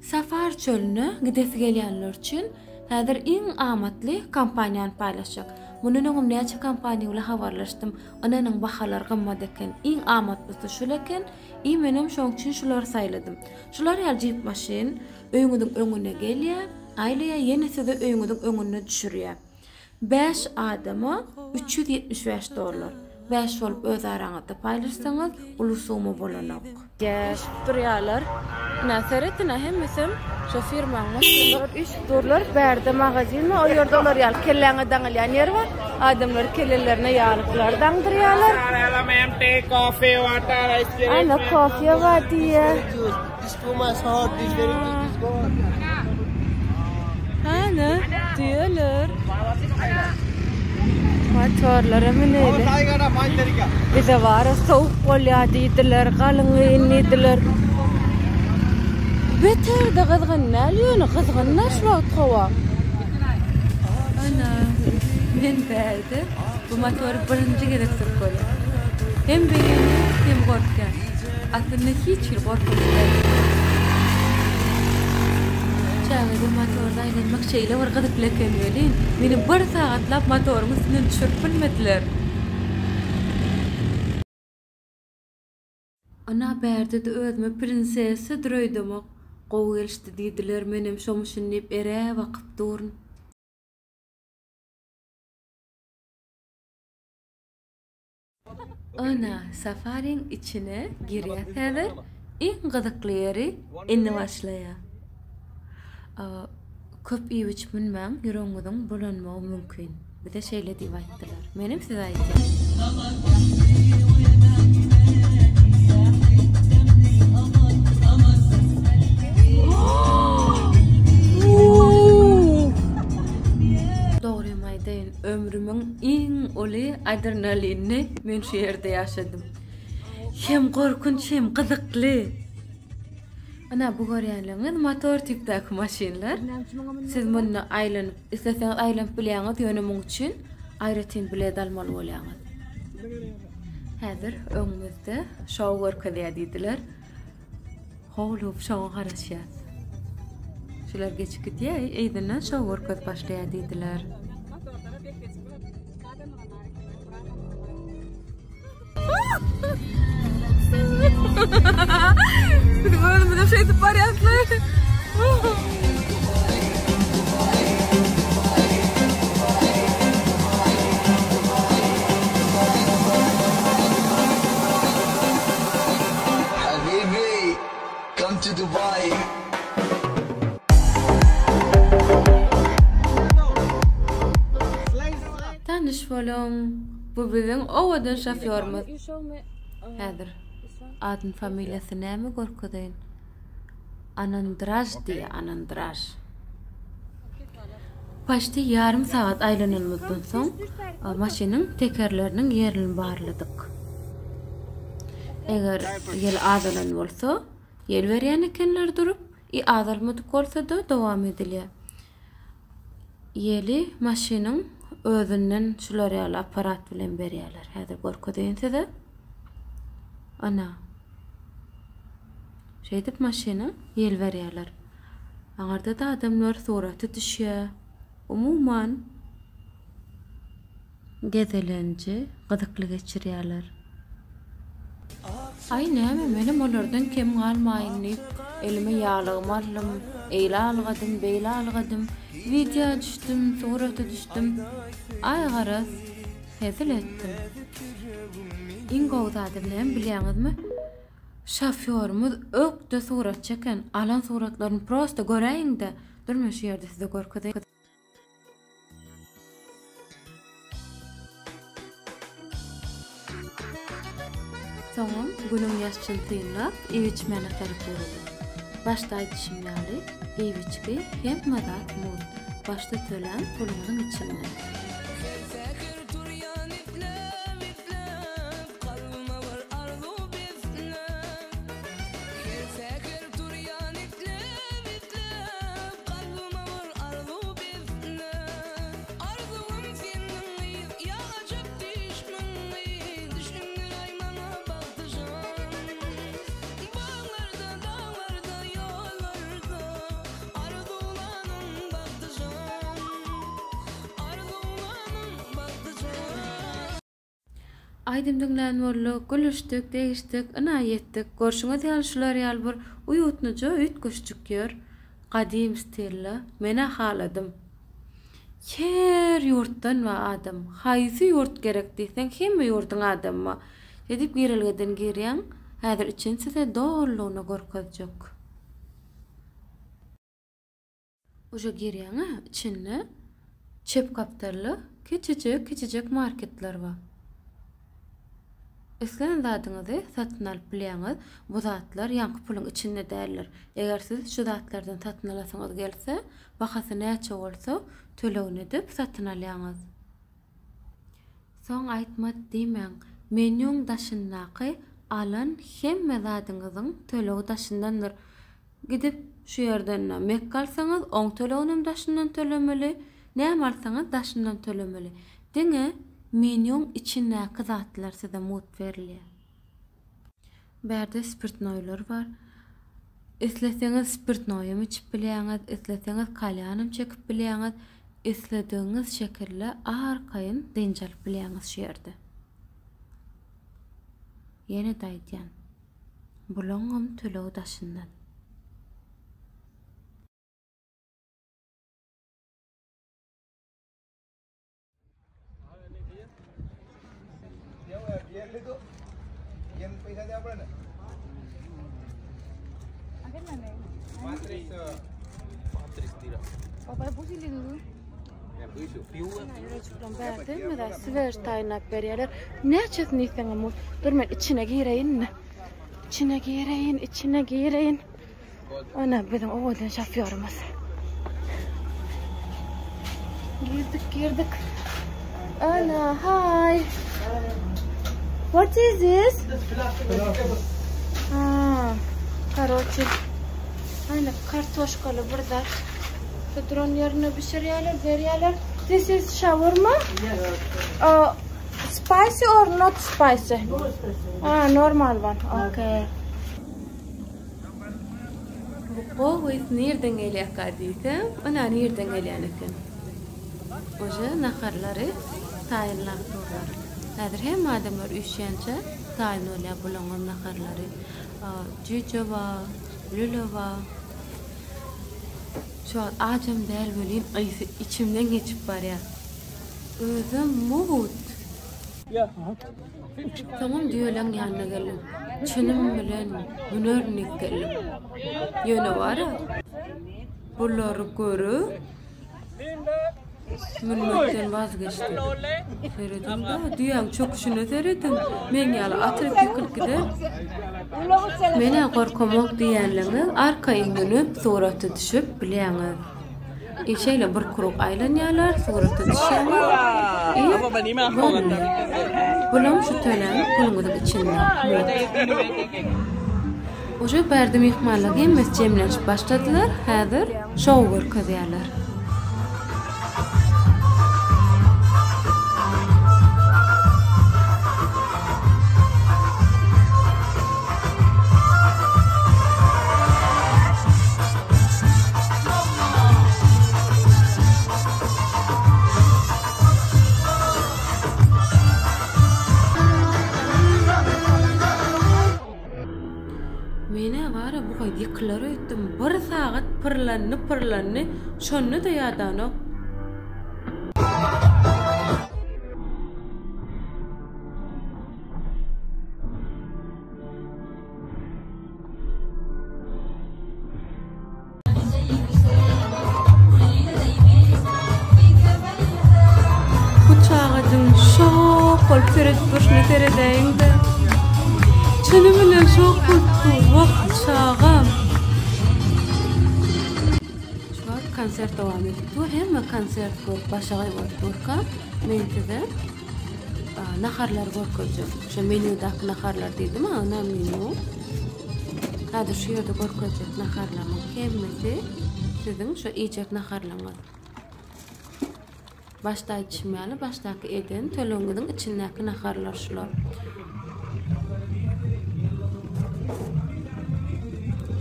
Safar çölüne gidesi gelýänler üçin häzir iň amatly kompaniýany paýlaşjak. Mundan öňem näçe kompaniýa bilen habarlaşdym. Ynanyň bahalar gymmat eken. Iň amatlysy şul eken. I menem şoň üçin şulary saýladym. Şular ýaly jip maşyn öýüňiziň öňüne gelýär, aýlaýar, ýene sizi öýüňiziň öňünde düşürýär. Bäş adama 375 dollar. Bäş bolup öz araňyzda paýlaşsaňyz uly summa bolanok. Gäşip durýarlar. Ina seret ina hemmesem şo firmaň maşynlary üýşüp durlar. Bärde magazin bar, o ýerde olar ýaly kelläňe daňylýan ýer bar. Adamlar kellelerine ýalyklar daňdyrýarlar. Ana kofe bar diýýär. Hany, düýeler. Motorlara müneli. Bize bara sowuk bolýar diýdiler, galyň geýin diýdiler. Beter-de gyzgyn däl, ýöne gyzgyn-da şu wagt howa. Ana, men bärde bu motory birinji gezek sürüp görýän. Hem begenýän, hem gorkýan. Aslynda hiç hili gorkunç däl. Çägede motorda aýlanmak şeýle bir gyzykly eken welin, meni bir sagatlap motoryň üstünden düşürip bilmediler. Ana bärde-de özüme prinsessadyr öýdemok. Gowy gelişdi diýdiler, menem şomuşyn diýip erä bakyp durun. Ana, safariň içine girýäs häzir. Iň gyzykly ýeri indi başlaýar. Köp iýip-içip münmäň, ýüregiňiziň bulanmagy mümkin. Bize şeýle diýip aýtdylar. Menem size aýdýan. Dogrymy aýdaýyn, ömrümiň iň uly adrenalinini men şu ýerde ýaşadym. Hem gorkunç, hem gyzykly. Ana bu görýänleriňiz motor tipdäki maşynlar. Siz munda aýlanyp, isleseňiz aýlanyp bilýäňiz, ýöne muň üçin aýratyn bilet almaly bolýaňyz. Häzir öňümizde şou görkezýär diýdiler. Howlugyp şoňa garaşýas. Şular geçip gidýär, yzyndan şou görkezip başlaýar diýdiler. Biz özümizem şeýdip barýaslar. Habibi, come to Dubai. Tanyş boluň, bu biziň owadan şofýorymyz. Häzir adyny familiýasy näme görkezeýin. Anandraj diýýär, Anandraj. Paçti ýarym sagat aýlananymyzdan soň maşynyň tekerleriniň ýerini barladyk. Eger ýel azalan bolsa, ýel berýän ekenler durup, i azalmadyk bolsa-da dowam edilýär. Ýeli maşynyň özünden şular ýaly apparat bilen berýärler. Häzir görkezeýin size. Ana. Şeýdip maşyna ýel berýärler. Aňyrda-da adamlar surata düşýär. Umuman, gezelenji gyzykly geçirýärler. Aý näme, menem olardan kem galmaýyn diýip, elime ýaglygymy aldym, eýle algadym, beýle algadym, wideo düşdüm, surata düşdüm. Aý garaz, hezil etdim. Iň gowy zady näme bilýäňizmi? Şofýorymyz ökde surat çeken, alan suratlaryny prosta göräýiňdä. Dur men şu ýerde size görkezeýin. Soňam günüň ýaşyny synlap, iýip-içmäne tarap ýöredik. Başda aýdyşym ýaly, iýip-içgi hemme zat mugt. Başda tölän puluňyzyň içinde. Kalbyma bir arzuw besläp Her säher turýan isläp isläp Kalbyma bir arzuw besläp Arzuwym sendiň gyz Ýa ajap düýşmüň gyz Düşündiräý maňa bagtyjan Baglarda daglarda ýollarda. Aýdym diňlän bolduk, gülüşdik, degişdik, ynha ýetdik. Görşüňiz ýaly şular ýaly bir uýutnyja üýtgeşjik ýer. Gadym stilde. Men-ä haladym. Her ýurtdan bar adam. Haýsy ýurt gerek diýseň hemme ýurduň adamy bar. Şeýdip girelgeden girýäň. Häzir içini size dolulygyna görkezjek. Uje girýäň-ä, içinde çep gapdalda kiçijek-kiçijek marketler bar. Islän zadyňyzy satyn alyp bilýäňiz. Bu zatlar ýaňky puluň içinde däldir. Eger siz şu zatlardan satyn alasyňyz gelse, bahasy näçe bolsa, tölegini edip satyn alýaňyz. Soň aýtmat diýmäň. Menýuň daşyndaky alan hemme zadyňyzyň tölegi daşyndandyr. Gidip şu ýerden mekge alsaňyz oň töleginem daşyndan tölemeli, näme alsaňyz daşyndan tölemeli. Diňe menýuň içindäki zatlar size mugt berilýär. Bärde spirtnoýlar bar. Isleseňiz spirtnoýam içip bilýäňiz, isleseňiz kalýanam çekip bilýäňiz, isledigiňiz şekilde arkaýyn dynç alyp bilýäňiz şu ýerde. Ýene-de aýdýan. Bulaňam tölegi daşyndan. Bärde mera swej taýynlap berýärler. Näçesini iýseňem bol. Dur men içine gireýin. Içine gireýin, içine gireýin. Ana biziň owadan şofýorymyz. Girdik, girdik. Ana, hi. What is this? Ha, karoçi. Ana kartoşkaly bir zat. Şu duran ýerine bişirýärler, berýärler. This is shawarma? Yes. Uh, spicy or not spicy? Ah, normal one. Okay. Bu gowy ys nirden gelýärka diýsem, ynha nirden gelýän eken. Uje naharlary taýynlap durlar. Häzir hemme adamlar üýşýänçä taýyn bolýar bulaňam naharlary. Jüýje bar, lüle bar. Şu wagt ajam däl welin ysy içimden geçip barýar. Özem mugt. Soňam düýeleň ýanyna geldim. Çynym bilen münerin diýip geldim. Ýöne bar-a, bulary görüp, münmekden wazgeçdim. Serediň-dä, düýäň çöküşine serediň. Meň ýaly atylyp ýykylyp gider. Men-ä gorkamok diýýänleňiz arkaýyn münüp, surata düşüp bilýäňiz. I şeýle bir krug aýlanýarlar, surata düşýärler. I boldy. Bulam şu tölän puluňyzyň içinde. Mugt. Uje bärde myhmanlaryň hemmesi jemlenişip başladylar. Häzir şou görkezýärler. Menä bara bu gyz ýykylar öýtdüm. Bir sagat pyrlandy pyrlandy, şonda-da ýadanok. Bu çagajyň şok bolup seredip durşuna seredäýiň-de. Çyny bilen şok bolup dur. Wah, çagam. Şu wagt konsert dowam edip dur. Hemme konsert görüp başagaý bolup durka, men size naharlary görkezjek. Şu menýudaky naharlar diýdim, ana menýu. Häzir şu ýerde görkezjek naharlarymyň hemmesi siziň şu iýjek naharlaryňyz. Başda aýdyşym ýaly, başdaky eden tölegiňiziň içindäki naharlar şular.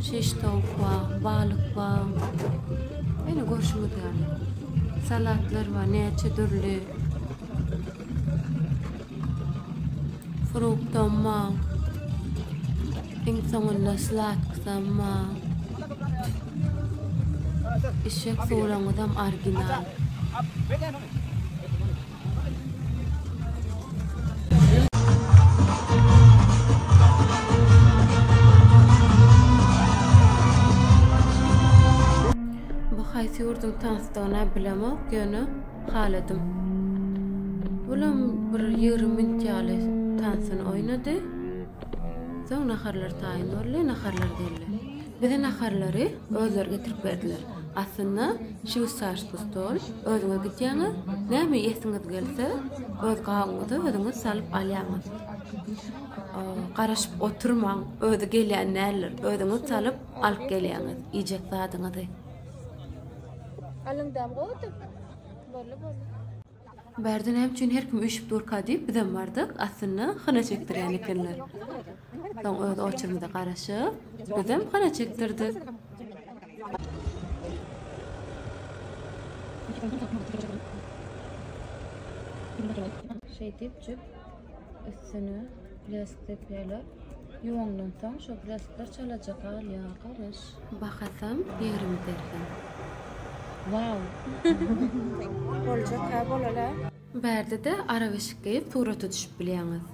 Şiş towuk bar, balyk bar. Ýene görşüňiz ýaly. Salatlar bar, näçe dürli. Fruktam bar. Iň soňunda slatkysam bar. Işek suwlaryňyzam original. Bu haýsy ýurduň tansdygyny bilemok, ýöne haladym. Bulam bir 20 minut ýaly tansyny oýnady. Soň naharlar taýyn boldy, naharlar geldi. Bize naharlary özleri getirip berdiler. Aslynda şweýsarskiý stol, özüňiz gidýäňiz, näme iýesiňiz gelse, öz gabyňyza özüňiz salyp alýaňyz. Garaşyp oturmaň, özi gelýän däldir. Özüňiz salyp alyp gelýäňiz iýjek zadyňyzy. Alyňdam gowudyr. Boldy boldy. Bärde näme üçin her kim üýşüp durka diýip bizem bardyk. Aslynda hyna çekdirýän ekenler. Soň öz oçurymyza garaşyp, bizem hyna çekdirdik. Şeýdipjik üstüne blesk sepýärler. Ýuwaňdan soň şo bleskler çalaja galýar, garaş. Bahasam 20 dirhem. Wow! Boljak hä bolala. Bärde-de arabeşik geýip surata düşüp bilýäňiz.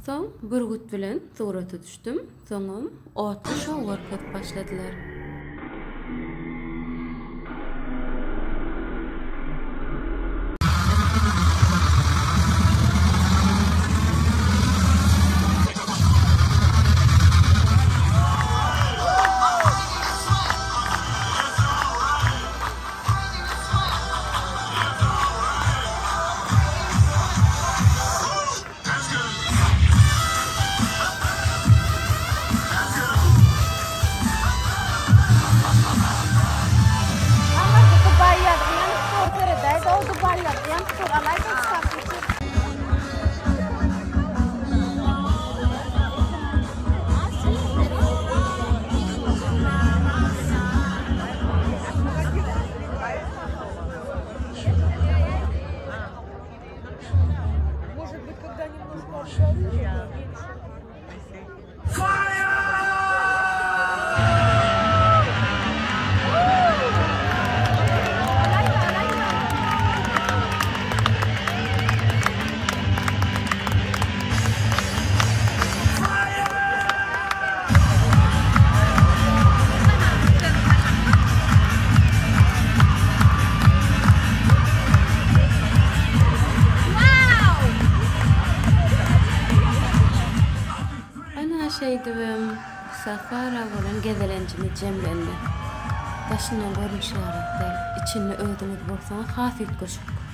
Soň bürgüt bilen surata düşdüm. Soňam otly şou görkezip başladylar. Aňyrda Dubaý ýazgy ýanyp dur seredäýdä o Dubaý ýazgy ýanyp dur alaýda çykarsyn çek. Ana şeýdibem Safara bolan gezelenjimiz jemlendi. Daşyndan görnüşi ýaly däl, içinde özüňiz bolsaňyz has üýtgeşik.